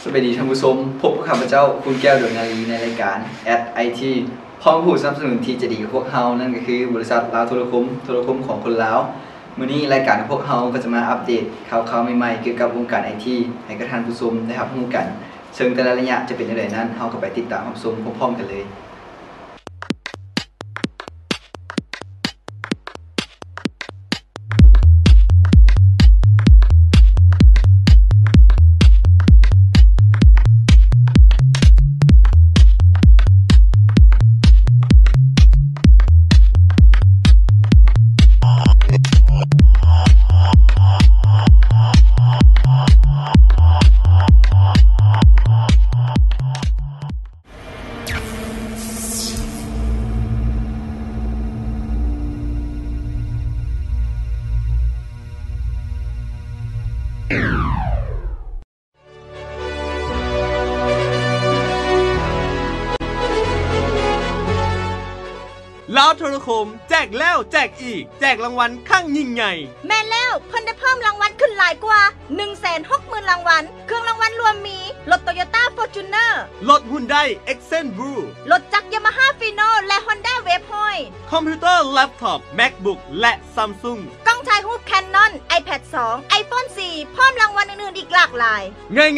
ສະບາຍດີທ່ານຜູ້ຊົມ, ພົບກັບຂ້າພະເຈົ້າ ຄຸນແກ້ວ ດວງນາລີ ໃນລາຍການ ແອັດ ໄອທີ ພ້ອມຜູ້ສະໜັບສະໜູນທີ່ໃຈດີຂອງພວກເຮົາ ນັ້ນກໍຄືບໍລິສັດລາວໂທລະຄົມ, ໂທລະຄົມຂອງຄົນລາວ. ມື້ນີ້ລາຍການຂອງພວກເຮົາກໍຈະມາອັບເດດຂ່າວຄາວໃໝ່ໆ ກ່ຽວກັບວົງການໄອທີ ໃຫ້ກັບທ່ານຜູ້ຊົມໄດ້ຮັບຮູ້ກັນ. ເຊິ່ງແຕ່ລະໄລຍະຈະເປັນແນວໃດນັ້ນ, ເຮົາກໍໄປຕິດຕາມຮັບຊົມພ້ອມໆກັນເລີຍ. ລາວໂທລະຄົມ ແຈກແລ້ວແຈກອີກ, ແຈກລາງວັນຄັ້ງຍິ່ງໃຫຍ່. ແມ່ນແລ້ວ, ເພິ່ນໄດ້ເພີ່ມລາງວັນຂຶ້ນຫຼາຍກວ່າ ໜຶ່ງແສນຫົກໝື່ນລາງວັນ. ເຄື່ອງລາງວັນລວມມີ ລົດໂຕໂຍຕ້າຟໍຈູນເນີ, ລົດຮຸນໄດເອັກເຊັນບລູ, ລົດຈັກຢາມາຮ່າຟີໂນ ແລະຮອນດ້າເວຟຮ້ອຍ, ຄອມພິວເຕີແລັບທັອບແມັກບຸກ ແລະຊຳຊຸງ, ກ້ອງຖ່າຍຮູບແຄນນອນ, ໄອແພັດສອງ, ໄອໂຟນສີ່ ພ້ອມລາງວັນອື່ນໆອີກຫຼາກຫຼາຍ.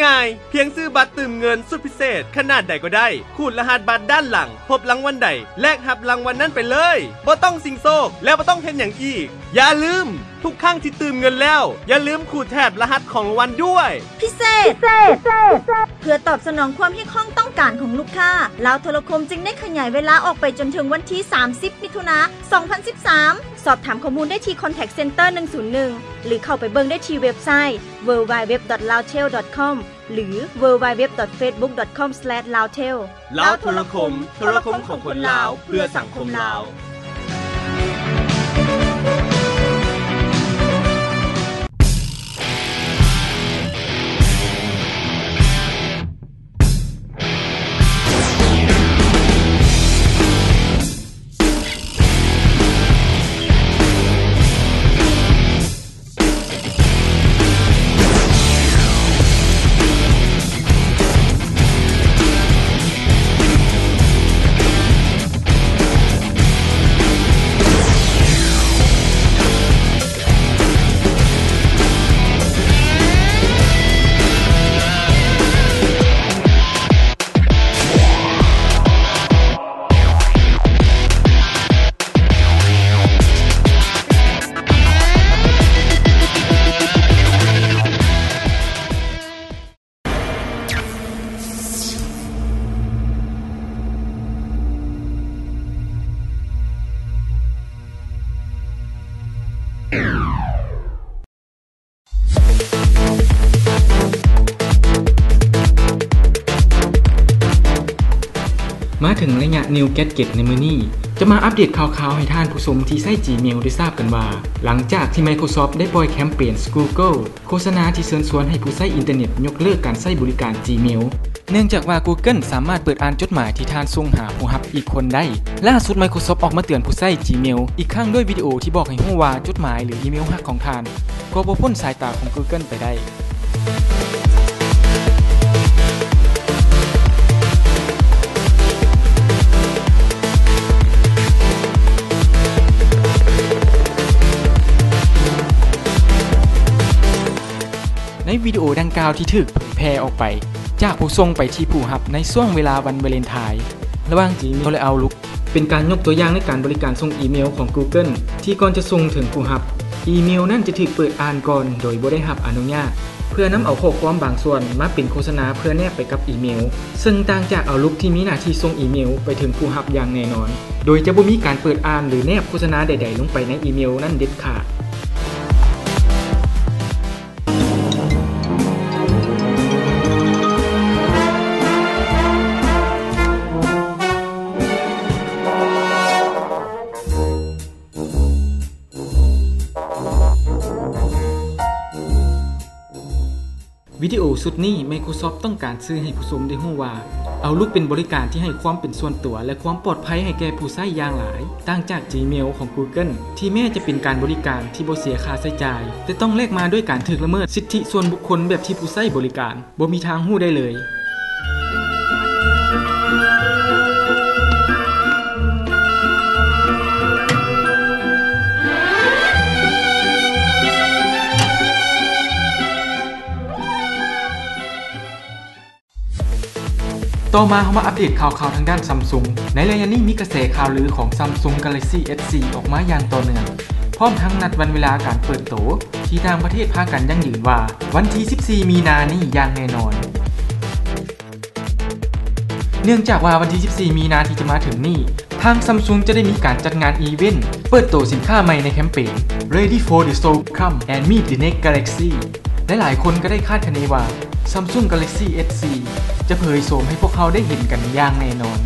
ງ່າຍໆ, ພຽງຊື້ບັດຕື່ມເງິນສຸດພິເສດຂະໜາດໃດກໍໄດ້, ຂູດລະຫັດບັດດ້ານຫຼັງ, ພົບລາງວັນໃດ ແລກຮັບລາງວັນນັ້ນໄປເລີຍ, ບໍ່ຕ້ອງສ່ຽງໂຊກ ແລະບໍ່ຕ້ອງເຮັດຫຍັງອີກ. ຢ່າລືມ, ທຸກຄັ້ງທີ່ຕື່ມເງິນແລ້ວ, ຢ່າລືມຂູດແຖບລະຫັດຂອງລາງວັນດ້ວຍ. ພິເສດ ເພື່ອຕອບສະໜອງຄວາມຮຽກຮ້ອງຕ້ອງການຂອງລູກຄ້າ, ລາວໂທລະຄົມຈຶ່ງໄດ້ຂະຫຍາຍເວລາອອກໄປຈົນເຖິງວັນທີສາມສິບ ມິຖຸນາ ສອງພັນສິບສາມ. ສອບຖາມຂໍ້ມູນໄດ້ທີ່ Contact Center ໜຶ່ງສູນໜຶ່ງ ຫຼື ເຂົ້າໄປເບິ່ງໄດ້ທີ່ເວັບໄຊ www.laotel.com ຫຼື www.facebook.com/laotel. ລາວໂທລະຄົມ, ໂທລະຄົມຂອງຄົນລາວ ເພື່ອສັງຄົມລາວ. ມາເຖິງໄລຍະ New Gadget ໃນມື້ນີ້ ຈະມາອັບເດດຂ່າວຄາວໃຫ້ທ່ານຜູ້ຊົມທີ່ໃຊ້ Gmail ໄດ້ຊາບກັນວ່າ ຫຼັງຈາກທີ່ Microsoft ໄດ້ປ່ອຍແຄມເປນ Google ໂຄສະນາທີ່ເຊີນຊວນໃຫ້ຜູ້ໃຊ້ອິນເຕີເນັດຍົກເລີກການໃຊ້ບໍລິການ Gmail ເນື່ອງຈາກວ່າ Google ສາມາດເປີດອ່ານຈົດໝາຍທີ່ທ່ານສົ່ງຫາຜູ້ຮັບອີກຄົນໄດ້. ລ່າສຸດ Microsoft ອອກມາເຕືອນຜູ້ໃຊ້ Gmail ອີກຄັ້ງດ້ວຍວິດີໂອທີ່ບອກໃຫ້ຮູ້ວ່າຈົດໝາຍ ຫຼື ອີເມວຮັກຂອງທ່ານ ກໍບໍ່ພົ້ນສາຍຕາຂອງ Google ໄປໄດ້. ໃນວິດີໂອດັ່ງກ່າວທີ່ຖືກເຜີຍແຜ່ອອກໄປຈາກຜູ້ສົ່ງໄປທີ່ຜູ້ຮັບໃນຊ່ວງເວລາວັນວາເລັນທາຍ ລະຫວ່າງ Gmail ແລະ Outlook ເປັນການຍົກຕົວຢ່າງໃນການບໍລິການສົ່ງອີເມວຂອງ Google ທີ່ກ່ອນຈະສົ່ງເຖິງຜູ້ຮັບ, ອີເມວນັ້ນຈະຖືກເປີດອ່ານກ່ອນໂດຍບໍ່ໄດ້ຮັບອະນຸຍາດ ເພື່ອນຳເອົາຂໍ້ຄວາມບາງສ່ວນມາເປັນໂຄສະນາເພື່ອແນບໄປກັບອີເມວ, ເຊິ່ງຕ່າງຈາກ Outlook ທີ່ມີໜ້າທີ່ສົ່ງອີເມວໄປເຖິງຜູ້ຮັບຢ່າງແນ່ນອນ ໂດຍຈະບໍ່ມີການເປີດອ່ານ ຫຼື ແນບໂຄສະນາໃດໆລົງໄປໃນອີເມວນັ້ນເດັດຂາດ. ວິດີໂອຊຸດນີ້ Microsoft ຕ້ອງການສື່ໃຫ້ຜູ້ຊົມໄດ້ຮູ້ວ່າ Outlook ເປັນບໍລິການທີ່ໃຫ້ຄວາມເປັນສ່ວນຕົວ ແລະ ຄວາມປອດໄພໃຫ້ແກ່ຜູ້ໃຊ້ຢ່າງຫຼາຍ, ຕ່າງຈາກ Gmail ຂອງ Google ທີ່ແມ້ຈະເປັນການບໍລິການທີ່ບໍ່ເສຍຄ່າໃຊ້ຈ່າຍ, ແຕ່ຕ້ອງແລກມາດ້ວຍການຖືກລະເມີດສິດທິສ່ວນບຸກຄົນແບບທີ່ຜູ້ໃຊ້ບໍລິການ ບໍ່ມີທາງຮູ້ໄດ້ເລີຍ. ຕໍ່ມາເຮົາມາອັບເດດຂ່າວໆທາງດ້ານ Samsung. ໃນໄລຍະນີ້ມີກະແສຂ່າວລືຂອງ Samsung Galaxy S ສີ່ອອກມາຢ່າງຕໍ່ເນື່ອງ, ພ້ອມທັງນັດວັນເວລາການເປີດໂຕ ທີ່ຕ່າງປະເທດພາກັນຢັ້ງຢືນວ່າ ວັນທີສິບສີ່ມີນານີ້ຢ່າງແນ່ນອນ. ເນື່ອງຈາກວ່າວັນທີສິບສີ່ມີນາທີ່ຈະມາເຖິງນີ້ ທາງ Samsung ຈະໄດ້ມີການຈັດງານອີເວັນເປີດໂຕສິນຄ້າໃໝ່ໃນແຄມເປນ Ready for the Soul Come and Meet the Next Galaxy. ຫຼາຍໆຄົນກໍໄດ້ຄາດຄະເນວ່າ Samsung Galaxy S ສີ່ຈະເຜີຍໂສມໃຫ້ພວກເຮົາໄດ້ເຫັນກັນຢ່າງແນ່ນອນ.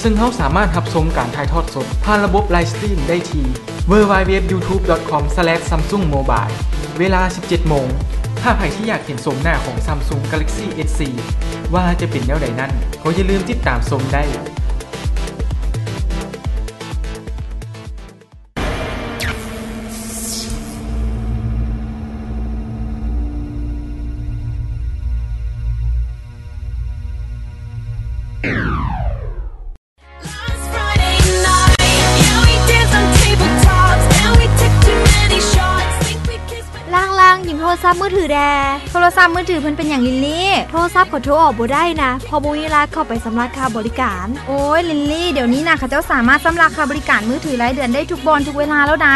ເຊິ່ງເຮົາສາມາດຮັບຊົມການຖ່າຍທອດສົດຜ່ານລະບົບ Live Stream ໄດ້ທີ່ www.youtube.com/samsungmobile ເວລາ ສິບເຈັດໂມງ. ຖ້າໃຜທີ່ຢາກເຫັນໂສມໜ້າຂອງ Samsung Galaxy S ສີ່ ວ່າຈະເປັນແນວໃດນັ້ນ, ກໍຢ່າລືມຕິດຕາມຊົມໄດ້. ຫຼັ່ງໆ ຢືມໂທລະສັບມືຖືແດ່. ໂທລະສັບມືຖືເພິ່ນເປັນຫຍັງ ລິນລີ? ໂທລະສັບຂ້ອຍໂທອອກບໍ່ໄດ້ນະ ເພາະບໍ່ມີເວລາເຂົ້າໄປຊຳລະຄ່າບໍລິການ. ໂອ້ຍ ລິນລີ, ດຽວນີ້ນະ ເຂົາເຈົ້າສາມາດຊຳລະຄ່າບໍລິການມືຖືລາຍເດືອນໄດ້ທຸກບ່ອນທຸກເວລາແລ້ວໃດ໋.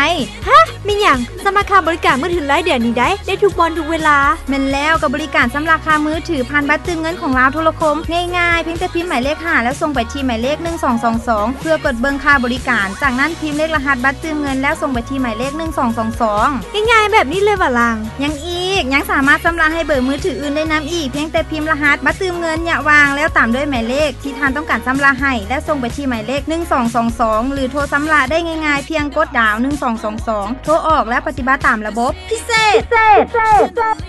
ຮະ? ແມ່ນຫຍັງ? ຊຳລະຄ່າບໍລິການມືຖືລາຍເດືອນນີ້ໄດ້ ໄດ້ທຸກບ່ອນທຸກເວລາ? ແມ່ນແລ້ວ, ກໍບໍລິການຊຳລະຄ່າມືຖືຜ່ານບັດຕື່ມເງິນຂອງລາວໂທລະຄົມ ງ່າຍໆ, ພຽງແຕ່ພິມໝາຍເລກຫ້າ ແລ້ວສົ່ງໄປທີ່ໝາຍເລກໜຶ່ງສອງສອງສອງ ເພື່ອກົດເບິ່ງຄ່າບໍລິການ. ຈາກນັ້ນພິມເລກລະຫັດບັດຕື່ມເງິນ ແລ້ວສົ່ງໄປທີ່ໝາຍເລກໜຶ່ງສອງສອງສອງ. ງ່າຍໆແບບນີ້ເລີຍຫວາຫຼັ່ງ? ຍັງອີກ, ຍັງສາມາດຊຳລະໃຫ້ເບີມືຖືອື່ນໄດ້ນຳອີກ, ພຽງແຕ່ພິມລະຫັດບັດຕື່ມເງິນ ຍະຫວ່າງ ແລ້ວຕາມດ້ວຍໝາຍເລກ ທີ່ທ່ານຕ້ອງການຊຳລະໃຫ້ ແລ້ວສົ່ງໄປທີ່ໝາຍເລກໜຶ່ງສອງສອງສອງ ຫຼື ໂທຊຳລະໄດ້ງ່າຍໆ ພຽງກົດດາວໜຶ່ງສອງສອງສອງ ໂທອອກ ແລ້ວປະຕິບັດຕາມລະບົບ. ພິເສດ!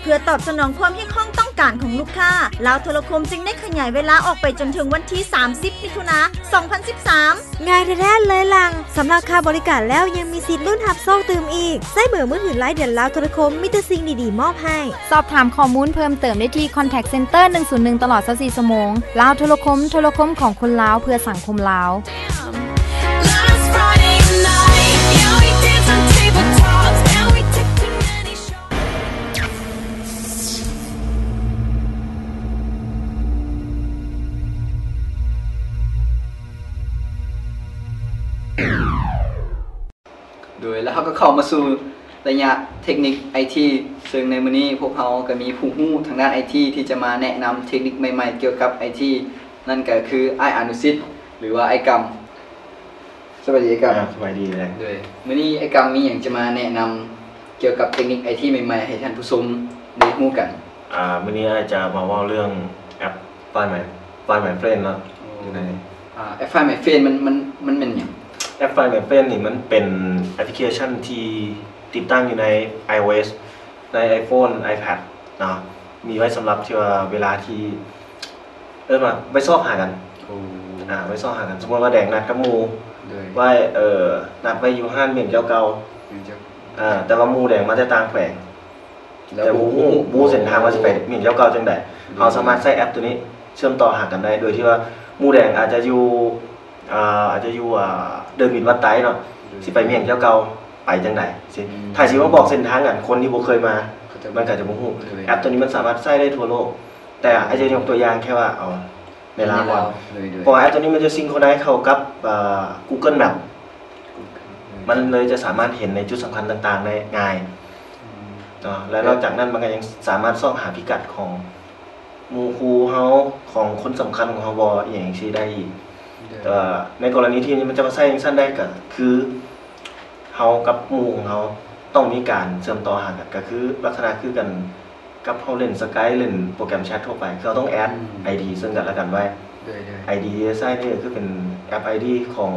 ເພື່ອຕອບສະໜອງຄວາມຮຽກຮ້ອງຕ້ອງການຂອງລູກຄ້າ, ລາວໂທລະຄົມຈຶ່ງໄດ້ຂະຫຍາຍເວລາອອກໄປຈົນເຖິງວັນທີສາມສິບ ມິຖຸນາ ສອງພັນສິບສາມ. ງ່າຍແທ້ໆເລີຍຫຼັ່ງ, ຊຳລະຄ່າບໍລິການແລ້ວຍັງມີສິດລຸ້ນຮັບໂຊກຕື່ມອີກ. ໃຊ້ເບີມືຖືລາຍເດືອນລາວໂທລະຄົມ ມີແຕ່ສິ່ງດີໆມອບໃຫ້. ສອບຖາມຂໍ້ມູນເພີ່ມເຕີມໄດ້ທີ່ Contact Center ໜຶ່ງສູນໜຶ່ງ ຕະຫຼອດຊາວສີ່ຊົ່ວໂມງ. ລາວໂທລະຄົມ, ໂທລະຄົມຂອງຄົນລາວ ເພື່ອສັງຄົມລາວ. ໂດຍ ແລ້ວເຮົາກໍເຂົ້າມາສູ່ໄລຍະເທັກນິກໄອທີ ເຊິ່ງໃນມື້ນີ້ພວກເຮົາກໍມີຜູ້ຮູ້ທາງດ້ານໄອທີ ທີ່ຈະມາແນະນຳເທັກນິກໃໝ່ໆກ່ຽວກັບໄອທີ ນັ້ນກໍຄືອ້າຍອານຸສິດ ຫຼືວ່າອ້າຍກຳ. ສະບາຍດີອ້າຍກຳ. ອ່າ ສະບາຍດີແຫຼະ. ໂດຍ ມື້ນີ້ອ້າຍກຳມີຫຍັງຈະມາແນະນຳກ່ຽວກັບເທັກນິກໄອທີໃໝ່ໆໃຫ້ທ່ານຜູ້ຊົມໄດ້ຮູ້ກັນ? ອ່າ ມື້ນີ້ອ້າຍຈະມາເວົ້າເລື່ອງແອັບ Find My Find My Friend ເນາະ. ໂອ້ ຢູ່ໃນ ອ່າ ແອັບ Find My Friend ມັນ ມັນ ມັນແມ່ນຫຍັງ? ແອັບ Find My Friend ນີ້ມັນເປັນແອັບພລິເຄຊັນທີ່ຕິດຕັ້ງຢູ່ໃນ iOS ໃນ iPhone iPad ເນາະ ມີໄວ້ສຳລັບທີ່ວ່າເວລາທີ່ ເອີ້ນວ່າໄວ້ຊອກຫາກັນ. ໂອ້ ອ່າ ໄວ້ຊອກຫາກັນ. ສົມມຸດວ່າແດງນັດກັບໝູ່ ໂດຍ ໄວ້ ເອີ ນັດໄວ້ຢູ່ຮ້ານໝຽງເຈົ້າເກົ່າ ໝຽງເຈົ້າ ອ່າ ແຕ່ວ່າໝູ່ແດງມາແຕ່ຕ່າງແຂວງ ແລ້ວ ແຕ່ບໍ່ຮູ້ ບໍ່ຮູ້ ບໍ່ຮູ້ເສັ້ນທາງວ່າຊິໄປໝຽງເຈົ້າເກົ່າຈັ່ງໃດ. ໂດຍ ເຮົາສາມາດໃຊ້ແອັບໂຕນີ້ເຊື່ອມຕໍ່ຫາກັນໄດ້ ໂດຍທີ່ວ່າໝູ່ແດງອາດຈະຢູ່ ອ່າ ອາດຈະຢູ່ ອ່າ ເດີ່ນໝິດວັດໄຕເນາະ ໂດຍ ຊິໄປໝຽງເຈົ້າເກົ່າໄປຈັ່ງໃດຊີ້. ອືມ ຖ້າຊິມາບອກເສັ້ນທາງກັນ ຄົນທີ່ບໍ່ເຄີຍມາ ເຂົາຈະ ມັນກໍຈະບໍ່ຮູ້. ໂດຍ ແອັບໂຕນີ້ມັນສາມາດໃຊ້ໄດ້ທົ່ວໂລກ ແຕ່ອ້າຍຈະຍົກຕົວຢ່າງແຄ່ວ່າເອົາໃນລາວກ່ອນ. ໂດຍ ໂດຍ ເພາະວ່າແອັບໂຕນີ້ມັນຈະຊິງໂຄໄດ້ເຂົ້າກັບ ອ່າ Google Map ມັນເລີຍຈະສາມາດເຫັນໃນຈຸດສຳຄັນຕ່າງໆໄດ້ງ່າຍ ອືມ ເນາະ ແລະ ແລະ ນອກຈາກນັ້ນມັນກໍຍັງສາມາດຊອກຫາພິກັດຂອງໝູ່ຄູ່ເຮົາ ຂອງຄົນສຳຄັນຂອງເຮົາບໍ່ ອີ່ຫຍັງຈັ່ງຊີ້ໄດ້ອີກ. ໂດຍ ແຕ່ວ່າໃນກໍລະນີທີ່ມັນຈະມາໃຊ້ຈັ່ງຊັ້ນໄດ້ ກໍຄືເຮົາກັບໝູ່ຂອງເຮົາຕ້ອງມີການເຊື່ອມຕໍ່ຫາກັນ ກໍຄືລັກສະນະຄືກັນ ກັບເຮົາຫຼິ້ນ Skype ຫຼິ້ນໂປຣແກຣມແຊັດທົ່ວໄປ ຄືເຮົາຕ້ອງແອັດ ອືມ ໄອດີເຊິ່ງກັນແລະກັນໄວ້. ໂດຍ ໂດຍ ໄອດີທີ່ຈະໃຊ້ນີ້ກໍຄືເປັນແອັບໄອດີຂອງ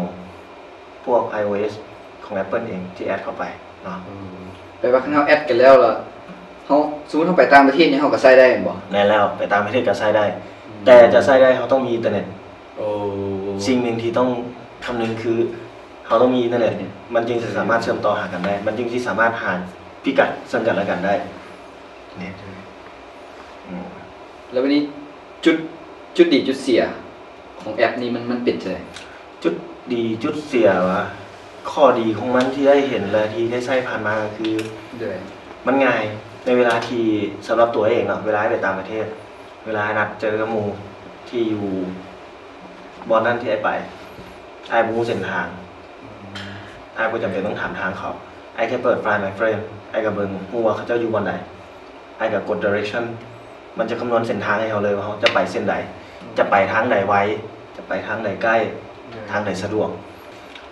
ພວກ iOS ຂອງ Apple ເອງທີ່ແອັດເຂົ້າໄປເນາະ. ອືມ ແປວ່າຄັນເຮົາແອັດກັນແລ້ວລະ ເຮົ ເຮົາ ສົມມຸດເຮົາໄປຕ່າງປະເທດນີ້ ເຮົາກໍໃຊ້ໄດ້ແມ່ນບໍ່? ແມ່ນແລ້ວ ໄປຕ່າງປະເທດກໍໃຊ້ໄດ້ ອືມ ແຕ່ຈະໃຊ້ໄດ້ ເຮົາຕ້ອງມີອິນເຕີເນັດ. ໂອ້ ສິ່ງໜຶ່ງທີ່ຕ້ອງຄຳນຶງຄື ເຮົາຕ້ອງມີອິນເຕີເນັດ ມັນຈຶ່ງຊິສາມາດເຊື່ອມຕໍ່ຫາກັນໄດ້ ມັນຈຶ່ງຊິສາມາດຫາພິກັດເຊິ່ງກັນແລະກັນໄດ້. ນີ້ ອືມ ແລ້ວບັດນີ້ ຈຸດ ຈຸດດີຈຸດເສຍຂອງແອັບນີ້ມັນ ມັນເປັນຈັ່ງໃດ? ຈຸດດີຈຸດເສຍຫວາ? ຂໍ້ດີຂອງມັນທີ່ໄດ້ເຫັນ ແລະ ທີ່ໄດ້ໃຊ້ຜ່ານມາກໍຄື ໂດຍ ມັນງ່າຍ ໃນເວລາທີ່ ສຳລັບຕົວເອງເນາະ ເວລາໄປຕ່າງປະເທດ ເວລານັດເຈີກັບໝູ່ທີ່ຢູ່ບ່ອນນັ້ນທີ່ອ້າຍໄປ ອ້າຍບໍ່ຮູ້ເສັ້ນທາງ ອືມ ອ້າຍບໍ່ຈຳເປັນຕ້ອງຖາມທາງເຂົາ ອ້າຍແຄ່ເປີດ Find My Friend ອ້າຍກໍເບິ່ງຮູ້ວ່າເຂົາເຈົ້າຢູ່ບ່ອນໃດ ອ້າຍກໍກົດ direction ມັນຈະຄຳນວນເສັ້ນທາງໃຫ້ເຮົາເລີຍວ່າເຮົາຈະໄປເສັ້ນໃດ ຈະໄປທາງໃດໄວ ຈະໄປທາງໃດໃກ້ ໂດຍ ທາງໃດສະດວກ.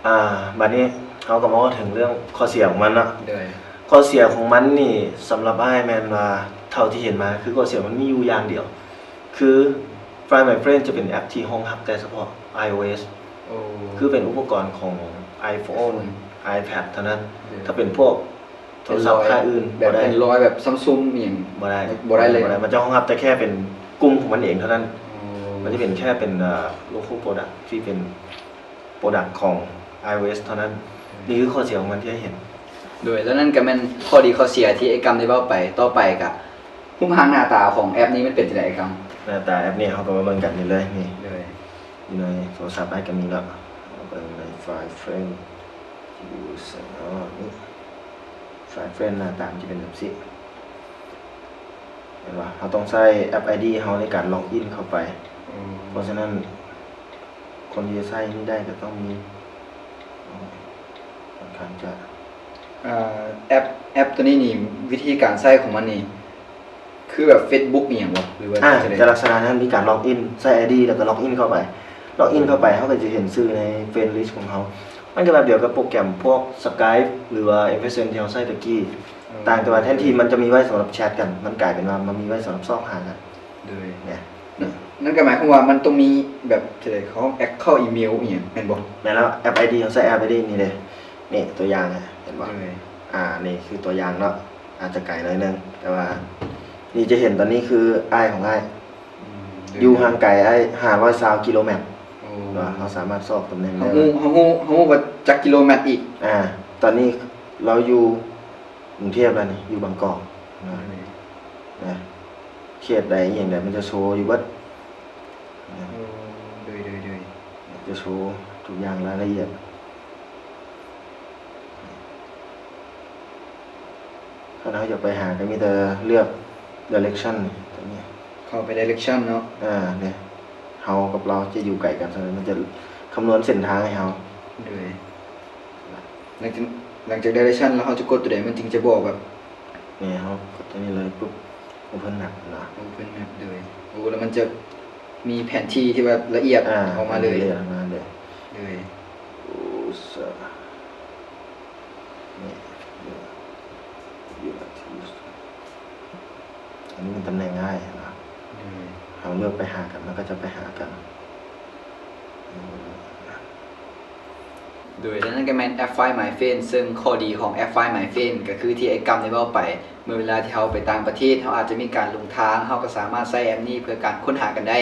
ອ່າ ບັດນີ້ເຮົາກໍມາເວົ້າເຖິງເລື່ອງຂໍ້ເສຍຂອງມັນເນາະ ໂດຍ ຂໍ້ເສຍຂອງມັນນີ້ ສຳລັບອ້າຍແມ່ນວ່າ ເທົ່າທີ່ເຫັນມາ ຄືຂໍ້ເສຍມັນມີຢູ່ຢ່າງດຽວ ຄື Find My Friend ຈະເປັນແອັບທີ່ຮອງຮັບແຕ່ສະເພາະ iOS ໂອ້ ຄືເປັນອຸປະກອນຂອງ iPhone iPad ເທົ່ານັ້ນ ໂດຍ ຖ້າເປັນພວກ ໂທລະສັບຄ່າຍອື່ນ ແບບ ບໍ່ໄດ້ Android ແບບ Samsung ອີ່ຫຍັງ ບໍ່ໄດ້ ບໍ່ໄດ້ເລີຍ ບໍ່ໄດ້ ມັນຈະຮອງຮັບແຕ່ແຄ່ເປັນກຸ່ມຂອງມັນເອງເທົ່ານັ້ນ ໂອ້ ມັນຈະເປັນແຄ່ເປັນ ເອີ local product ທີ່ເປັນ product ຂອງ iOS ເທົ່ານັ້ນ ໂດຍ ນີ້ຄືຂໍ້ເສຍຂອງມັນທີ່ເຫັນ ໂດຍ ແລ້ວນັ້ນກໍແມ່ນຂໍ້ດີຂໍ້ເສຍທີ່ອ້າຍກຳໄດ້ເວົ້າໄປ ຕໍ່ໄປກໍຮູບຮ່າງໜ້າຕາຂອງແອັບນີ້ມັນເປັນຈັ່ງໃດອ້າຍກຳ? ໜ້າຕາແອັບນີ້ເຮົາກໍມາເບິ່ງກັນນີ້ເລີຍ ນີ້ ໂດຍ ຢູ່ໃນໂທລະສັບອ້າຍກໍມີເນາະ ເບິ່ງໃນ Find Friend ຢູ່ໃສເນາະ ນີ້ Find Friend ໜ້າຕາມັນຈະເປັນແບບຊີ້ ເຫັນບໍ່? ເຮົາຕ້ອງໃຊ້ແອັບ ID ເຮົາໃນການ log in ເຂົ້າໄປ ອືມ ເພາະສະນັ້ນ ຄົນທີ່ຈະໃຊ້ນີ້ໄດ້ກໍຕ້ອງມີ ເອີ ຂ້ອນຂ້າງຈະ ເອີ ແອັບ ແອັບຕົວນີ້ນີ້ ວິທີການໃຊ້ຂອງມັນນີ້ ຄືແບບ Facebook ອີ່ຫຍັງບໍ່ ຫຼືວ່າ ອ່າ ຈັ່ງໃດ? ຈະລັກສະນະນັ້ນ ມີການ log in ໃຊ້ ID ແລ້ວກໍ log in ເຂົ້າໄປ log in ເຂົ້າໄປ ເຮົາກໍຈະເຫັນຊື່ໃນ friend list ຂອງເຮົາ ມັນກໍແບບດຽວກັບໂປຣແກຣມພວກ Skype ຫຼືວ່າ MSN ທີ່ເຮົາໃຊ້ຕະກີ້ ອືມ ຕ່າງແຕ່ວ່າແທນທີ່ມັນຈະມີໄວ້ສຳລັບແຊັດກັນ ມັນກາຍເປັນວ່າມັນມີໄວ້ສຳລັບຊອກຫາກັນ ໂດຍ ນະ ນັ້ນກໍໝາຍຄວາມວ່າມັນຕ້ອງມີແບບ ເຂົາ account ອີເມວອີ່ຫຍັງແມ່ນບໍ່? ແມ່ນແລ້ວ ແອັບ ID ເຮົາໃຊ້ແອັບ ID ນີ້ເດ້ ນີ້ຕົວຢ່າງ ເຫັນບໍ່? ໂດຍ ອ່າ ນີ້ຄືຕົວຢ່າງເນາະ ອາດຈະໄກໜ້ອຍໜຶ່ງ ແຕ່ວ່ານີ້ຈະເຫັນຕອນນີ້ຄືອ້າຍຂອງອ້າຍ ອືມ ໂດຍ ຢູ່ຫ່າງໄກອ້າຍຫ້າຮ້ອຍຊາວກິໂລແມັດ ໂອ້ ວ່າເຮົາສາມາດຊອກຕຳແໜ່ງໄດ້ ເຮົາຮູ້ ເຮົາຮູ້ ເຮົາຮູ້ວ່າຈັກກິໂລແມັດອີກ ອ່າ ຕອນນີ້ລາວຢູ່ ກຸງເທບແລ້ວນີ້ ຢູ່ບາງກອກນະ ໂດຍ ນະ ເຂດໃດອີ່ຫຍັງໃດ ມັນຈະໂຊຢູ່ເບິດນະ ໂອ້ ໂດຍ ໂດຍ ໂດຍ ຈະໂຊທຸກຢ່າງລາຍລະອຽດ ຄັນເຮົາຢາກໄປຫາກໍມີແຕ່ເລືອກ direction ນີ້ ເຂົ້າໄປ direction ເນາະ ເອີ ນີ້ ເຮົາກັບລາວຈະຢູ່ໄກກັນ ມັນຈະຄຳນວນເສັ້ນທາງໃຫ້ເຮົາ ໂດຍ ຫຼັງຈາກ ຫຼັງຈາກ direction ແລ້ວເຮົາຈະກົດຕົວໃດ ມັນຈຶ່ງຈະບອກແບບ ນີ້ ເຮົາກົດຕົວນີ້ເລີຍປຸບ Open Map ນະ Open Map ໂດຍ ໂອ້ ແລ້ວມັນຈະມີແຜນທີ່ທີ່ວ່າລະອຽດ ອ່າ ອອກມາເລີຍ ລະອຽດອອກມາເລີຍ ໂດຍ ໂອ້ ສະ ນີ້ ອັນນີ້ເປັນຕຳແໜ່ງອ້າຍນະ ໂດຍ ເຮົາເລືອກໄປຫາກັນ ມັນກໍຈະໄປຫາກັນ ໂດຍ ແລະນັ້ນກໍແມ່ນແອັບ Find My Friend ເຊິ່ງຂໍ້ດີຂອງແອັບ Find My Friend ກໍຄືທີ່ອ້າຍກຳໄດ້ເວົ້າໄປ ເມື່ອເວລາທີ່ເຮົາໄປຕ່າງປະເທດ ເຮົາອາດຈະມີການຫຼົງທາງ ເຮົາກໍສາມາດໃຊ້ແອັບນີ້ເພື່ອການຄົ້ນຫາກັນໄດ້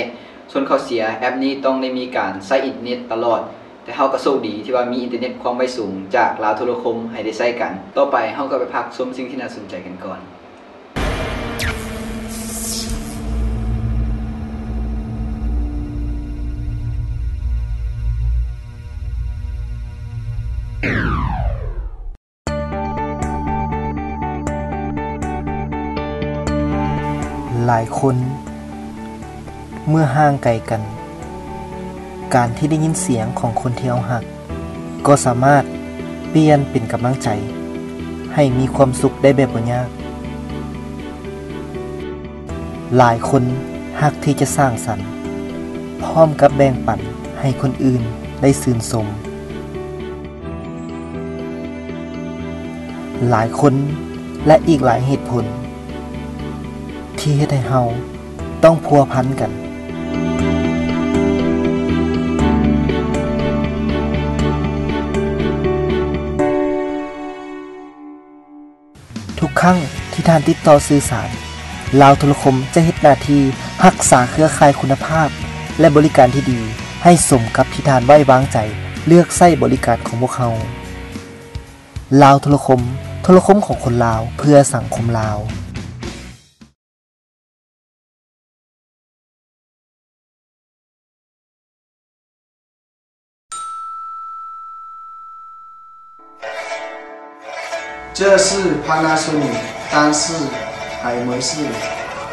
ສ່ວນຂໍ້ເສຍ ແອັບນີ້ຕ້ອງໄດ້ມີການໃຊ້ອິນເຕີເນັດຕະຫຼອດ ແຕ່ເຮົາກໍໂຊກດີທີ່ວ່າມີອິນເຕີເນັດຄວາມໄວສູງຈາກລາວໂທລະຄົມໃຫ້ໄດ້ໃຊ້ກັນ. ຕໍ່ໄປເຮົາກໍໄປພັກຊົມສິ່ງທີ່ໜ້າສົນໃຈກັນກ່ອນ. ຫຼາຍຄົນເມື່ອຫ່າງໄກກັນ, ການທີ່ໄດ້ຍິນສຽງຂອງຄົນທີ່ເຮົາຮັກ ກໍສາມາດປ່ຽນເປັນກຳລັງໃຈໃຫ້ມີຄວາມສຸກໄດ້ແບບບໍ່ຍາກ. ຫຼາຍຄົນຮັກທີ່ຈະສ້າງສັນ ພ້ອມກັບແບ່ງປັນໃຫ້ຄົນອື່ນໄດ້ຊື່ນຊົມ. ຫຼາຍຄົນ ແລະ ອີກຫຼາຍເຫດຜົນ ທີ່ເຮັດໃຫ້ເຮົາຕ້ອງພົວພັນກັນ. ທຸກຄັ້ງ ທີ່ທ່ານຕິດຕໍ່ສື່ສານ. ລາວໂທລະຄົມຈະເຮັດໜ້າທີ່ຮັກສາເຄືອຂ່າຍຄຸນນະພາບ ແລະ ບໍລິການທີ່ດີ ໃຫ້ສົມກັບທີ່ທ່ານໄວ້ວາງໃຈເລືອກໃຊ້ບໍລິການຂອງພວກເຮົາ. ລາວໂທລະຄົມ, ໂທລະຄົມຂອງຄົນລາວ ເພື່ອສັງຄົມລາວ. 这是 Panasonic 但是还没事.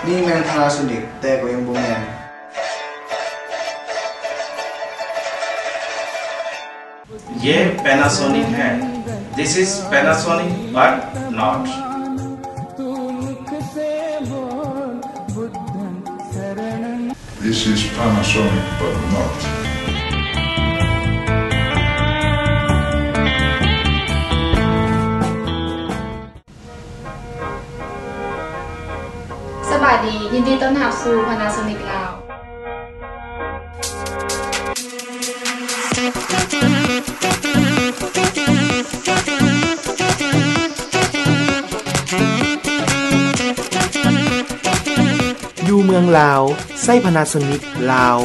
ນີ້ແມ່ນ Panasonic ແຕ່ກໍຍັງບໍ່ແມ່ນ. ये Panasonic है. This is Panasonic, but not. This is Panasonic, but not. ສະບາຍດີ, ຍິນດີຕ້ອນຮັບສູ່ Panasonic ລາວ. ຢູ່ເມືອງລາວ ໃຊ້ Panasonic ລາວ.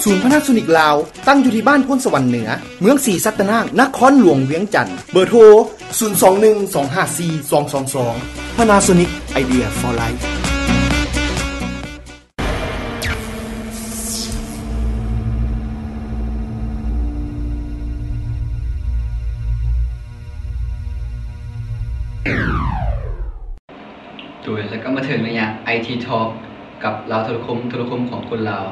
ສູນ Panasonic ລາວ ຕັ້ງຢູ່ທີ່ບ້ານໂພນສະຫວັນເໜືອ, ເມືອງສີສັດຕະນາກ, ນະຄອນຫຼວງວຽງຈັນ. ເບີໂທ ສູນສອງໜຶ່ງ ສອງຫ້າສີ່ ສອງສອງສອງ. Panasonic, idea for life. ໂດຍ ແລ້ວກໍມາເຖິງໄລຍະ ໄອທີ Talk ກັບລາວໂທລະຄົມ, ໂທລະຄົມຂອງຄົນລາວ.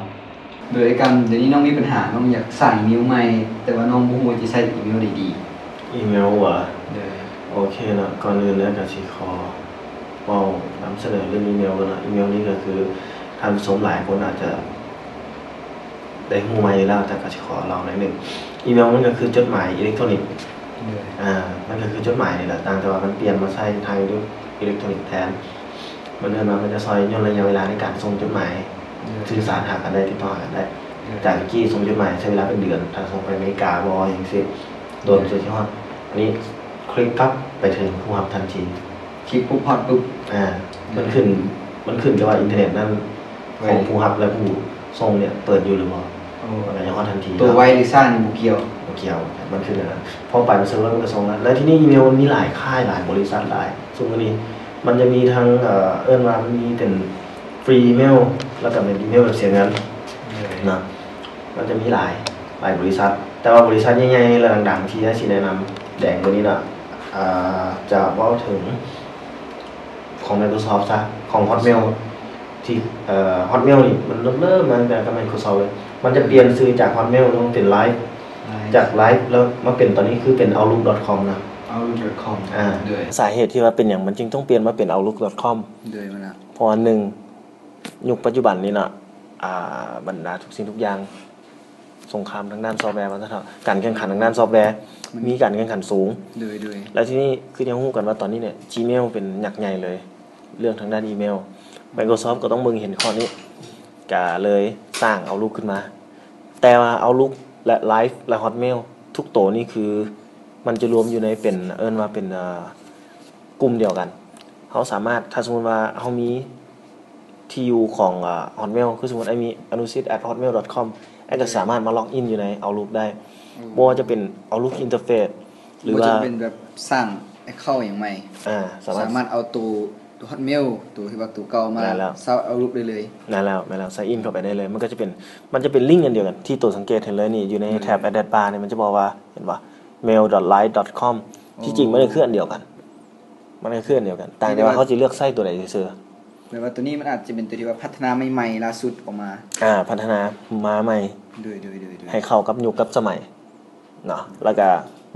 ໂດຍ ອ້າຍກຳ ດຽວນີ້ນ້ອງມີບັນຫາ, ນ້ອງຢາກສ້າງອີເມວໃໝ່ ແຕ່ວ່ານ້ອງບໍ່ຮູ້ວ່າຈະໃຊ້ອີເມວໃດດີ. ອີເມວຫວາ? ໂດຍ. ໂອເຄເນາະ, ກ່ອນອື່ນເນາະ ກໍຊິຂໍເວົ້ານຳສະເໜີເລື່ອງອີເມວກ່ອນເນາະ. ອີເມວນີ້ກໍຄືທ່ານຜູ້ຊົມຫຼາຍຄົນອາດຈະ ໄດ້ຮູ້ມາຢູ່ແລ້ວ, ແຕ່ກໍຊິຂໍເລົ່າໜ້ອຍໜຶ່ງ. ອີເມວມັນກໍຄືຈົດໝາຍອີເລັກໂທນິກ. ໂດຍ. ອາ ມັນກໍຄືຈົດໝາຍນີ້ແຫຼະ, ຕ່າງແຕ່ວ່າມັນປ່ຽນມາໃຊ້ທາງອີເລັກໂທນິກແທນ. ມັນເອີ້ນວ່າມັນຈະຊ່ອຍຍ່ນໄລຍະເວລາໃນການສົ່ງຈົດໝາຍ. ໂດຍ. ສື່ສານຫາກັນໄດ້, ຕິດຕໍ່ຫາກັນໄດ້. ໂດຍ. ຈາກແຕ່ກີ້ສົ່ງຈົດໝາຍໃຊ້ເວລາເປັນເດືອນ, ຖ້າສົ່ງໄປອາເມລິກາບໍ່ ຫຍັງຊີ້ ໂດນ ໂດຍ. ກວ່າຊິຮອດ. ອັນນີ້ ຄລິກກັບໄປເຖິງຜູ້ຮັບທັນທີ. ຄລິກປຸບຮອດປຸບ. ອາ ມັນຂຶ້ນ ມັນຂຶ້ນກັບວ່າອິນເຕີເນັດນັ້ນ ຂອງຜູ້ຮັບ ແລະ ຜູ້ສົ່ງເນີ້ຍເປີດຢູ່ຫຼືບໍ່. ໂອ້ ມັນກໍຈະຮອດທັນທີ. ໂຕໄວຫຼືຊ້ານີ້ບໍ່ກ່ຽວ. ບໍ່ກ່ຽວ. ມັນຂຶ້ນອັນນັ້ນ. ພໍໄປມັນເຊີເວີມັນກໍສົ່ງແລ້ວ. ແລ້ວທີນີ້ອີເມວມັນມີຫຼາຍຄ້າຍ ຫຼາຍບໍລິສັດຫຼາຍ. ຊຸມມື້ນີ້ມັນຈະມີທັງ ເອີ ເອີ້ນວ່າມັນມີເປັນຟຣີອີເມວ ແລ້ວກໍເປັນອີເມວແບບເສຍເງິນນະ. ມັນຈະມີຫຼາຍ ຫຼາຍບໍລິສັດ. ແຕ່ວ່າບໍລິສັດໃຫຍ່ໆ ແລະ ດັງໆ ທີ່ໄດ້ຊິແນະນຳແດງກວ່ານີ້ນະ ອາ ຈະເວົ້າເຖິງ ຂອງ Microsoft ຊະ ຂອງ Hotmail ທີ່ ເອີ Hotmail ນີ້ມັນເລີ່ມມາຕັ້ງແຕ່ກັບ Microsoft ເລີຍ. ມັນຈະປ່ຽນຊື່ຈາກ Hotmail ລົງເປັນ Live ຈາກ Live ແລ້ວມາເປັນຕອນນີ້ຄືເປັນ outlook.com ນະ. Outlook.com ອາ ໂດຍ. ສາເຫດທີ່ວ່າເປັນຫຍັງມັນຈຶ່ງຕ້ອງປ່ຽນມາເປັນ outlook.com ໂດຍ ເພາະວ່າໜຶ່ງ ຍຸກປັດຈຸບັນນີ້ເນາະ ອາ ບັນດາທຸກສິ່ງທຸກຢ່າງ ສົງຄາມທາງດ້ານຊອບແວວ່າຊັ້ນເຖາະ ການແຂ່ງຂັນທາງດ້ານຊອບແວ ມັນມີການແຂ່ງຂັນສູງ. ໂດຍ ໂດຍ. ແລ້ວທີນີ້ຄືທີ່ເຮົາຮູ້ກັນວ່າຕອນນີ້ເນີ້ຍ Gmail ເປັນຍັກໃຫຍ່ເລີຍ ເລື່ອງທາງດ້ານອີເມວ. Microsoft ກໍຕ້ອງເບິ່ງເຫັນຂໍ້ນີ້ ກະເລີຍສ້າງ Outlook ຂຶ້ນມາ. ແຕ່ວ່າ Outlook ແລະ Live ແລະ Hotmail ທຸກໂຕນີ້ຄືມັນຈະລວມຢູ່ໃນເປັນ ເອີ້ນວ່າເປັນ ເອີ ກຸ່ມດຽວກັນ. ເຮົາສາມາດ ຖ້າສົມມຸດວ່າເຮົາມີ ທີ່ຢູ່ຂອງ ອາ Hotmail ຄືສົມມຸດອ້າຍມີ anushit at hotmail dot com ອ້າຍກໍສາມາດມາ log in ຢູ່ໃນ Outlook ໄດ້. ໂອ້ ບໍ່ວ່າຈະເປັນ Outlook Interface ຫຼືວ່າ ບໍ່ວ່າຈະເປັນແບບສ້າງ account ຫຍັງໃໝ່ ອາ ສາມາດ ສາມາດເອົາໂຕ Hotmail ໂຕທີ່ວ່າໂຕເກົ່າມາ ແມ່ນແລ້ວ ເຊົ່າ Outlook ໄດ້ເລີຍ. ແມ່ນແລ້ວ ແມ່ນແລ້ວ sign in ເຂົ້າໄປໄດ້ເລີຍ. ມັນກໍຈະເປັນ ມັນຈະເປັນ link ອັນດຽວກັນ ທີ່ໂຕສັງເກດເຫັນເລີຍນີ້ ຢູ່ໃນ ໂດຍ ແທັບ address bar ນີ້ ມັນຈະບອກວ່າ ເຫັນບໍ່ mail dot live dot com ໂອ້ ທີ່ຈິງມັນກໍຄືອັນດຽວກັນ. ມັນກໍຄືອັນດຽວກັນ ຕ່າງແຕ່ວ່າເຮົາຊິເລືອກໃຊ້ຕົວໃດຊື່ໆ. ແປວ່າຕົວນີ້ມັນອາດຈະເປັນຕົວທີ່ວ່າພັດທະນາໃໝ່ໆ ລ່າສຸດອອກມາ. ອາ ພັດທະນາມາໃໝ່. ໂດຍ ໂດຍ ໂດຍ ໂດຍ. ໃຫ້ເຂົ້າກັບຍຸກກັບສະໄໝເນາະ ແລ້ວກໍ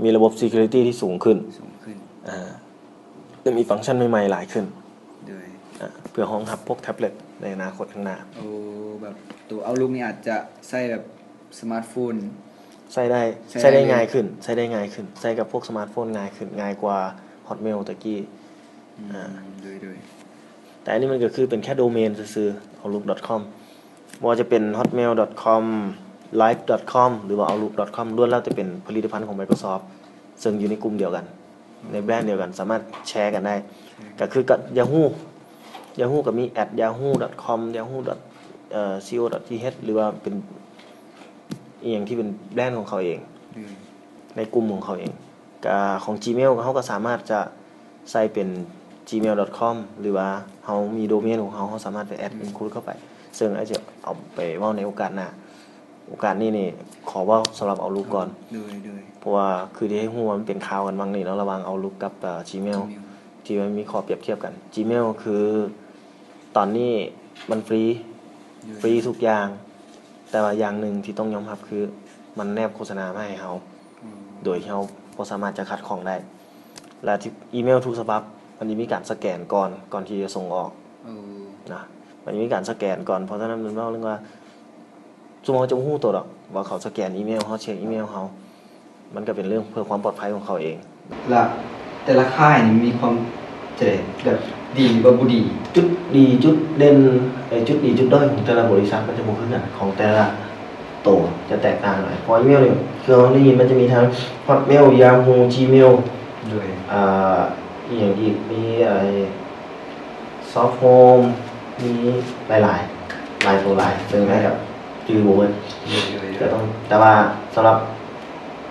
ມີລະບົບ security ທີ່ສູງຂຶ້ນ ສູງຂຶ້ນ ອາ ແລະ ມີຟັງຊັນໃໝ່ໆ ຫຼາຍຂຶ້ນ. ໂດຍ. ອາ ເພື່ອຮອງຮັບພວກແທັບເລັດໃນອະນາຄົດຂ້າງໜ້າ. ໂອ້ ແບບຕົວ Outlook ນີ້ອາດຈະໃຊ້ແບບ ສະມາດໂຟນ ໃຊ້ໄດ້ ໃຊ້ໄດ້ ໃຊ້ໄດ້ງ່າຍຂຶ້ນ ໃຊ້ໄດ້ງ່າຍຂຶ້ນ ໃຊ້ກັບພວກສະມາດໂຟນງ່າຍຂຶ້ນ ງ່າຍກວ່າ Hotmail ຕະກີ້. ອືມ ອາ ໂດຍ ໂດຍ. ແຕ່ອັນນີ້ມັນກໍຄືເປັນແຄ່ໂດເມນຊື່ໆ outlook.com ບໍ່ວ່າຈະເປັນ hotmail.com live.com ຫຼືວ່າ outlook.com ລ້ວນແລ້ວແຕ່ເປັນຜະລິດຕະພັນຂອງ Microsoft ເຊິ່ງຢູ່ໃນກຸ່ມດຽວກັນ. ໃນແບຣນດຽວກັນ ສາມາດແຊກັນໄດ້. ກໍຄືກັບ Yahoo Yahoo ກໍມີ at yahoo dot com yahoo dot co dot th ຫຼືວ່າເປັນອີ່ຫຍັງທີ່ເປັນແບຣນຂອງເຂົາເອງ ໃນກຸ່ມຂອງເຂົາເອງ. ກະຂອງ Gmail ເຮົາກໍສາມາດຈະໃສ່ເປັນ gmail dot com ຫຼືວ່າເຮົາມີໂດເມນຂອງເຮົາ ເຮົາສາມາດໄປ add include ເຂົ້າໄປ ເຊິ່ງອາດຈະເອົາໄປເວົ້າໃນໂອກາດໜ້າ. ໂອກາດນີ້ນີ້ ຂໍເວົ້າສຳລັບ Outlook ກ່ອນ ໂດຍ ໂດຍ ເພາະວ່າຄືທີ່ໃຫ້ຮູ້ວ່າມັນເປັນຂ່າວກັນຫວ່າງນີ້ເນາະ ລະຫວ່າງ Outlook ກັບ Gmail ທີ່ມັນມີຂໍ້ປຽບທຽບກັນ. Gmail ຄືຕອນນີ້ມັນຟຣີ ໂດຍ ຟຣີທຸກຢ່າງ ແຕ່ວ່າຢ່າງໜຶ່ງທີ່ຕ້ອງຍອມຮັບຄືມັນແນບໂຄສະນາມາໃຫ້ເຮົາ ໂດຍທີ່ເຮົາບໍ່ສາມາດຈະຂັດຂ້ອງໄດ້ ແລະ ອີເມວທຸກສະບັບມັນຈະມີການສະແກນກ່ອນ ກ່ອນທີ່ຈະສົ່ງອອກນະ ມັນຈະມີການສະແກນກ່ອນ. ເພາະສະນັ້ນມັນເວົ້າເລື່ອງວ່າ ຊຸມເຮົາຈະບໍ່ຮູ້ໂຕດອກວ່າເຂົາສະແກນອີເມວເຮົາ ເຊັກອີເມວເຮົາ ມັນກໍເປັນເລື່ອງເພື່ອຄວາມປອດໄພຂອງເຂົາເອງ. ລະແຕ່ລະຄ້າຍນີ້ມີຄວາມ ຈະໄດ້ແບບດີຫຼືວ່າບໍ່ດີ? ຈຸດດີຈຸດເດັ່ນ ເອີ ຈຸດດີຈຸດດ້ອຍຂອງແຕ່ລະບໍລິສັດມັນຈະບໍ່ຄືກັນ ຂອງແຕ່ລະໂຕຈະແຕກຕ່າງກັນ. ເພາະອີເມວນີ້ ຄືເຮົາໄດ້ຍິນມັນຈະມີທັງ Hotmail Yahoo Gmail ໂດຍ ອ່າ ອີ່ຫຍັງອີກ ມີ ເອີ Softhomes ມີຫຼາຍໆ ຫຼາຍໂຕຫຼາຍ ເຊິ່ງໃຫ້ກັບຈື່ບໍ່ເບິດ ໂດຍ ໂດຍ ກໍຕ້ອງ ແຕ່ວ່າສຳລັບ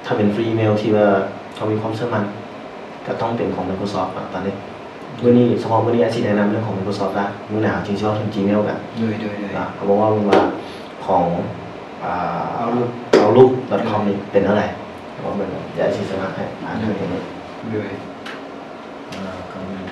ຖ້າເປັນຟຣີອີເມວທີ່ວ່າເຮົາມີຄວາມເຊື່ອໝັ້ນ ກໍຕ້ອງເປັນຂອງ Microsoft ເນາະ. ຕອນນີ້ ມື້ນີ້ ສະເພາະມື້ນີ້ ອ້າຍຊິແນະນຳເລື່ອງຂອງ Microsoft ລະ ມື້ໜ້າເຮົາຈຶ່ງຊິເວົ້າເຖິງ Gmail ກັນ ໂດຍ ໂດຍ ໂດຍ ເນາະ. ເຮົາມາເວົ້າເບິ່ງວ່າຂອງ ອ່າ Outlook Outlook dot com ນີ້ເປັນແນວໃດ ເຮົາມາເບິ່ງກັນ. ດຽວອ້າຍຊິສະໝັກໃຫ້ ອ່ານໃຫ້ເບິ່ງ ໂດຍ ອ່າ ຄອມເມັນ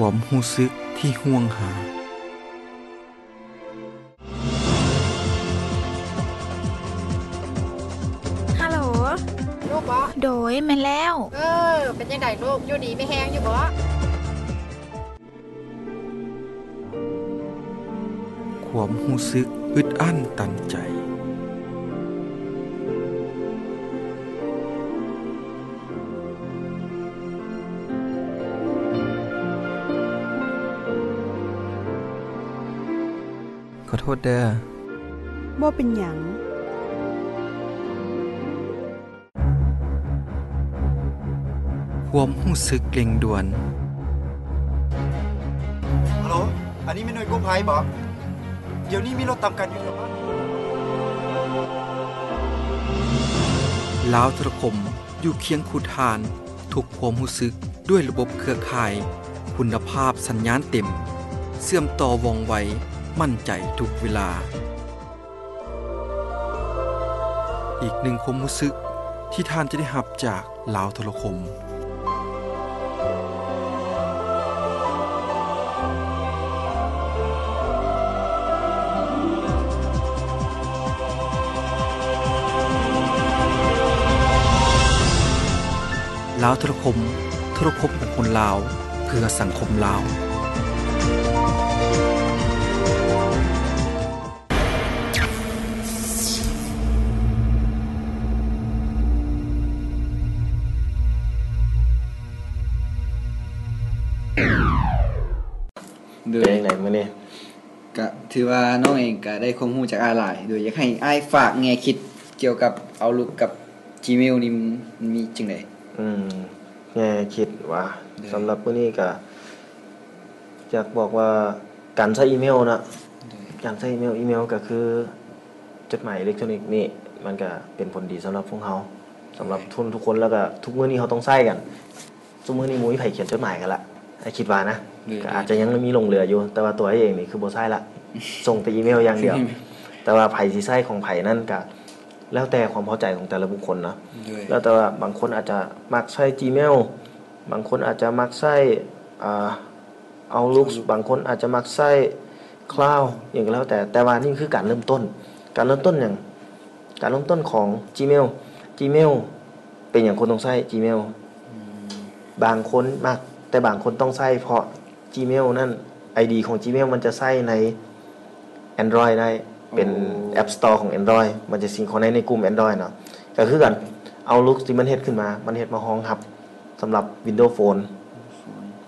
ຄວາມຮູ້ສຶກທີ່ຫວງຫາ. ຮັລໂຫຼ ລູກບໍ? ໂດຍ ແມ່ນແລ້ວ. ເອີ ເປັນຈັ່ງໃດລູກ? ຢູ່ດີມີແຮງຢູ່ບໍ? ຄວາມຮູ້ສຶກອຶດອັ້ນຕັນໃຈ. ຂໍໂທດເດີ້. ບໍ່ເປັນຫຍັງ. ຄວາມຮູ້ສຶກເລັ່ງດ່ວນ. ຮັລໂຫຼ ອັນນີ້ແມ່ນໜ່ວຍກູ້ໄພບໍ? ດຽວນີ້ມີລົດຕາມກັນຢູ່ແຖວບ້ານ. ລາວໂທລະຄົມ ຢູ່ຄຽງຄູ່ທ່ານ ທຸກຄວາມຮູ້ສຶກ ດ້ວຍລະບົບເຄືອຂ່າຍ ຄຸນນະພາບສັນຍານເຕັມ ເຊື່ອມຕໍ່ວ່ອງໄວ ໝັ້ນໃຈທຸກເວລາ. ອີກໜຶ່ງຄວາມຮູ້ສຶກທີ່ທ່ານຈະໄດ້ຮັບຈາກລາວໂທລະຄົມ. ລາວໂທລະຄົມ, ໂທລະຄົມຂອງຄົນລາວ ເພື່ອສັງຄົມລາວ. ໂດຍ ເປັນຈັ່ງໃດມື້ນີ້? ກະຖືວ່ານ້ອງເອງກະໄດ້ຄວາມຮູ້ຈາກອ້າຍຫຼາຍ. ໂດຍ ຢາກໃຫ້ອ້າຍຝາກແງ່ຄິດກ່ຽວກັບ Outlook ກັບ Gmail ນີ້ ມັນມີຈັ່ງໃດ? ອືມ ແງ່ຄິດຫວາ? ໂດຍ ສຳລັບມື້ນີ້ກະຢາກບອກວ່າ ການໃຊ້ອີເມວເນາະ ໂດຍ ການໃຊ້ອີເມວ ອີເມວກະຄືຈົດໝາຍອີເລັກໂທຣນິກນີ້ ມັນກະເປັນຜົນດີສຳລັບພວກເຮົາ ສຳລັບ ໂດຍ ທຸກຄົນ ແລ້ວກະທຸກມື້ນີ້ເຮົາຕ້ອງໃຊ້ກັນ. ຊຸມື້ນີ້ບໍ່ມີໃຜຂຽນຈົດໝາຍກັນລະ ອ້າຍຄິດວ່ານະ. ໂດຍ ກະອາດຈະຍັງມີຫຼົງເຫຼືອຢູ່ ແຕ່ວ່າຕົວອ້າຍເອງນີ້ຄືບໍ່ໃຊ້ລະ ສົ່ງແຕ່ອີເມວຢ່າງດຽວ. ແຕ່ວ່າໃຜຊິໃຊ້ຂອງໃຜນັ້ນກະແລ້ວແຕ່ຄວາມພໍໃຈຂອງແຕ່ລະບຸກຄົນເນາະ. ໂດຍ ແລ້ວແຕ່ວ່າບາງຄົນອາດຈະມັກໃຊ້ Gmail ບາງຄົນອາດຈະມັກໃຊ້ ອ່າ Outlook ບາງຄົນອາດຈະມັກໃຊ້ Cloud ຫຍັງກະແລ້ວແຕ່ ແຕ່ວ່ານີ້ຄືການເລີ່ມຕົ້ນ. ການເລີ່ມຕົ້ນຫຍັງ? ການເລີ່ມຕົ້ນຂອງ Gmail Gmail ເປັນຫຍັງຄົນຕ້ອງໃຊ້ Gmail? ອືມ ບາງຄົນມັກ ແຕ່ບາງຄົນຕ້ອງໃຊ້ ເພາະ Gmail ນັ້ນ ໄອດີ ຂອງ Gmail ມັນຈະໃຊ້ໃນ Android ໄດ້ ເປັນ ໂອ້ App Store ຂອງ Android ມັນຈະ synchronize ໃນກຸ່ມ Android ເນາະ. ກະຄືກັນ Outlook ທີ່ມັນເຮັດຂຶ້ນມາ ມັນເຮັດມາຮອງຮັບສຳລັບ Windows Phone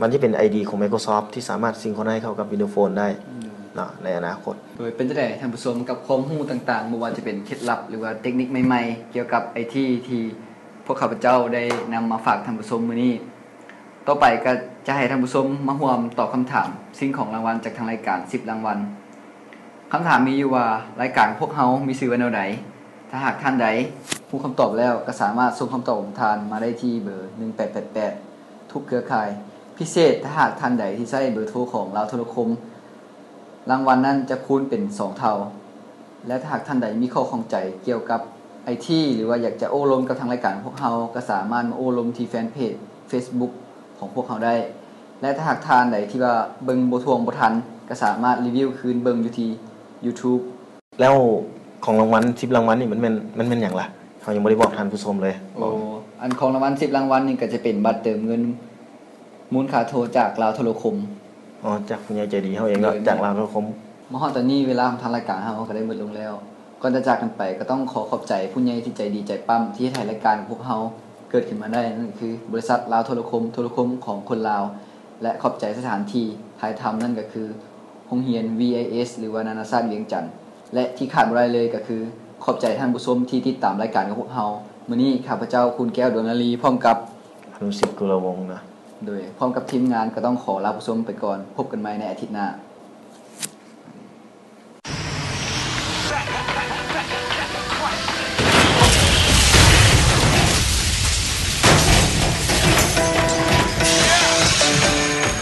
ມັນຈະເປັນ ໄອດີ ຂອງ Microsoft ທີ່ສາມາດ synchronize ເຂົ້າກັບ Windows Phone ໄດ້ ໂດຍ ເນາະ ໃນອະນາຄົດ. ໂດຍ ເປັນຈັ່ງໃດທ່ານຜູ້ຊົມ ກັບຄວາມຮູ້ຕ່າງໆ ບໍ່ວ່າຈະເປັນເຄັດລັບ ຫຼືວ່າເຕັກນິກໃໝ່ໆ ກ່ຽວກັບໄອທີ ທີ່ພວກຂ້າພະເຈົ້າໄດ້ນຳມາຝາກທ່ານຜູ້ຊົມມື້ນີ້? ຕໍ່ໄປກະຈະໃຫ້ທ່ານຜູ້ຊົມມາຮ່ວມຕອບຄຳຖາມຊິງຂອງລາງວັນຈາກທາງລາຍການສິບລາງວັນ. ຄຳຖາມມີຢູ່ວ່າ ລາຍການຂອງພວກເຮົາມີຊື່ວ່າແນວໃດ? ຖ້າຫາກທ່ານໃດຮູ້ຄຳຕອບແລ້ວ ກະສາມາດສົ່ງຄຳຕອບຂອງທ່ານມາໄດ້ທີ່ເບີໜຶ່ງແປດແປດແປດ ທຸກເຄືອຂ່າຍ. ພິເສດ ຖ້າຫາກທ່ານໃດທີ່ໃຊ້ເບີໂທຂອງລາວໂທລະຄົມ ລາງວັນນັ້ນຈະຄູນເປັນສອງເທົ່າ. ແລະ ຖ້າຫາກທ່ານໃດມີຂໍ້ຂ້ອງໃຈກ່ຽວກັບໄອທີ ຫຼືວ່າຢາກຈະໂອ້ລົມກັບທາງລາຍການຂອງພວກເຮົາ ກະສາມາດມາໂອ້ລົມທີ່ແຟນເພຈ Facebook ຂອງພວກເຮົາໄດ້. ແລະ ຖ້າຫາກທ່ານໃດທີ່ວ່າເບິ່ງບໍ່ຖ້ວງບໍ່ທັນ ກະສາມາດຣີວິວຄືນເບິ່ງຢູ່ທີ່ YouTube. ແລ້ວຂອງລາງວັນສິບລາງວັນນີ້ ມັນແມ່ນ ມັນແມ່ນຫຍັງລະ? ເຮົາຍັງບໍ່ໄດ້ບອກທ່ານຜູ້ຊົມເລີຍ. ໂອ້ ອັນຂອງລາງວັນສິບລາງວັນນີ້ ກະຈະເປັນບັດເຕີມເງິນ ມູນຄ່າໂທຈາກລາວໂທລະຄົມ. ອໍ ຈາກຜູ້ໃຫຍ່ໃຈດີເຮົາເອງເນາະ. ໂດຍ ຈາກລາວໂທລະຄົມ. ມາຮອດຕອນນີ້ ເວລາຂອງທາງລາຍການເຮົາກະໄດ້ໝົດລົງແລ້ວ. ກ່ອນຈະຈາກກັນໄປ ກະຕ້ອງຂໍຂອບໃຈຜູ້ໃຫຍ່ທີ່ໃຈດີໃຈປ້ຳ ທີ່ເຮັດໃຫ້ລາຍການຂອງພວກເຮົາເກີດຂຶ້ນມາໄດ້ ນັ້ນກະຄື ບໍລິສັດລາວໂທລະຄົມ ໂທລະຄົມຂອງຄົນລາວ ແລະ ຂອບໃຈສະຖານທີ່ຖ່າຍທຳ ນັ້ນກະຄື ໂຮງຮຽນ VIS ຫຼືວ່ານານາຊາດວຽງຈັນ ແລະ ທີ່ຂາດບໍ່ໄດ້ເລີຍກະຄື ຂອບໃຈທ່ານຜູ້ຊົມທີ່ຕິດຕາມລາຍການຂອງພວກເຮົາ. ມື້ນີ້ຂ້າພະເຈົ້າ ຄູນແກ້ວ ດວງນາລີ ພ້ອມກັບ ອະນຸສິດ ກຸລະວົງ ນະ. ໂດຍ ພ້ອມກັບທີມງານກະຕ້ອງຂໍລາຜູ້ຊົມໄປກ່ອນ. ພົບກັນໃໝ່ໃນອາທິດໜ້າ.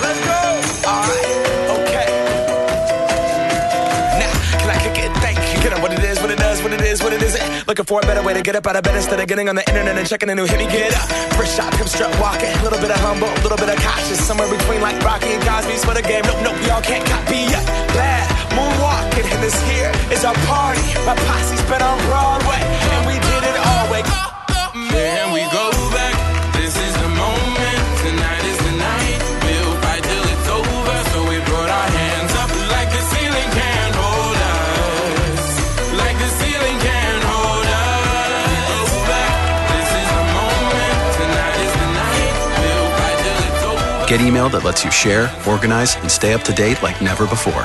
Let's go. All right. Okay. Now, can I kick it? Thank you. Get up what it is, what it does, what it is, what it isn't. Looking for a better way to get up out of bed instead of getting on the internet and checking a new hit. Me get up. First shot, pimp strut walking. Little bit of humble, little bit of cautious. Somewhere between like Rocky and Cosby's for the game. Nope, nope, y'all can't copy yet. Bad moonwalking. And this here is our party. My posse's been on Broadway. And we did it all way. Can we go back? This is the moment. Tonight is the night. We'll fight till it's over. So we put our hands up like the ceiling can't hold us. Like the ceiling can't hold us. Go back. This is the moment. Tonight is the night. We'll fight till it's over. Get email that lets you share, organize, and stay up to date like never before.